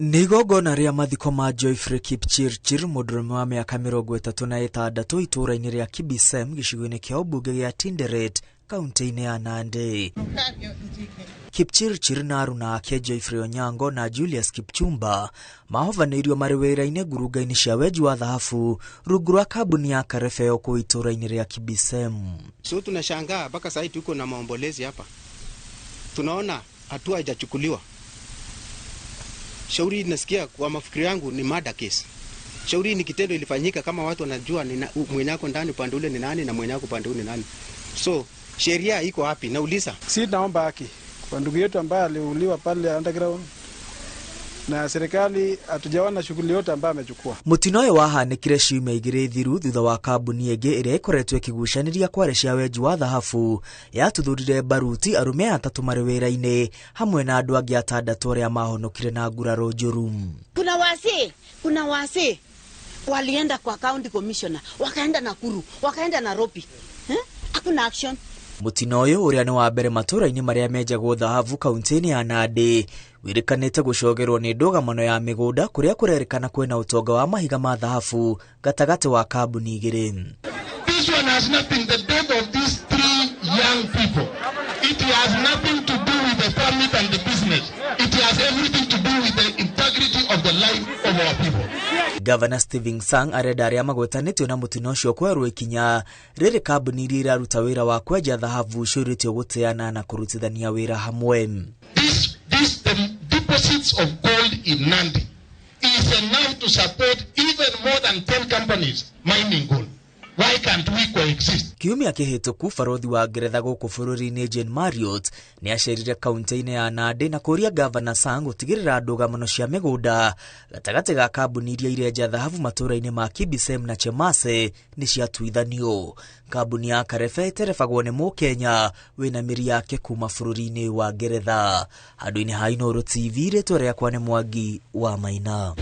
Nĩ igongona rĩa mathiko ma Geoffrey Kipchirchir, mũndũrũme wa mĩaka 36 itũũra-inĩ rĩa Kibisem gĩcigo-inĩ kĩa ũmbunge gĩa Tinderet kaunti-inĩ ya Nandi. Kipchirchir na aruna ake Geoffrey Onyango na Julius Kipchumba mahovanĩirio marĩ wĩra-inĩ ngurunga-inĩ cia wenji wa thahabu rungu rwa kambuni ya Karebe kũu itũũra-inĩ rĩa Kibisem. So tunashangaa mpaka sasa tuko na maombolezi hapa, tunaona hatua haijachukuliwa. Shauri nasikia kwa mafikiri yangu ni murder case. Shauri ni kitendo ilifanyika, kama watu wanajua ni mwenyako ndani upande ule ni nani na mwenyako upande ule ni nani. So sheria iko wapi? Nauliza. Si naomba haki kwa ndugu yetu ambaye aliuliwa pale underground, na serikali hatujaona shughuli yote ambayo amechukua. Mutino ũyũ wahanĩkire ciumia igĩrĩ thiru thutha wa kambuni ĩngĩ ĩrĩa ĩkoretwo ĩkĩgucanĩria kware cia wenji wa thahabu yatuthurire baruti arũme aya atatũ marĩ wĩra-inĩ hamwe na andũ angĩ atandatũ arĩa mahonokire na nguraro njũru. Kuna wazee walienda kwa county commissioner, wakaenda Nakuru, wakaenda Nairobi. Hakuna action. Mutino ũyũ ũrĩa nĩ wa mbere matũũra-inĩ marĩa menjagwo thahabu kaunti-inĩ ya Nandi wĩrĩkanĩte gũcogerwo nĩ ndũgamano ya mĩgũnda kũrĩa kũrerĩkana kwĩna ũtonga wa mahiga ma thahabu gatagatĩ wa kambuni igĩrĩ. This one has nothing, the death of these three young people. It has nothing to do with the permit and the business. It has everything to do with the integrity of the life of our people. Governor Stephen Sang arenda arĩa magwetanĩtio na mũtino ũcio kwerwo ikinya rĩrĩ kambuni iria iraruta wĩra wa kwenja thahabu ciũrĩtio gũteana na kũrutithania wĩra hamwe. The deposits of gold in Nandi is enough to support even more than 10 companies mining gold. Why can't we coexist? Kiumia kĩhĩtũku barothi wa Ngeretha gũkũ bũrũri-inĩ Jane Marriott nĩ acerire kaunti-inĩ ya Nandi na kũũria Governor Sang gũtigĩrĩra ndũgamano cia mĩgũnda gatagatĩ ga kambuni iria irenja thahabu matũũra-inĩ ma Kibisem na Chemase nĩ ciatuithanio. Kambuni ya Karebe ĩterebagwo nĩ Mũkenya wĩna mĩri yake kuma bũrũri-inĩ wa Ngeretha. Handũ-inĩ ha Inooro TV, rĩtwa rĩakwa nĩ Mwangi wa Maina.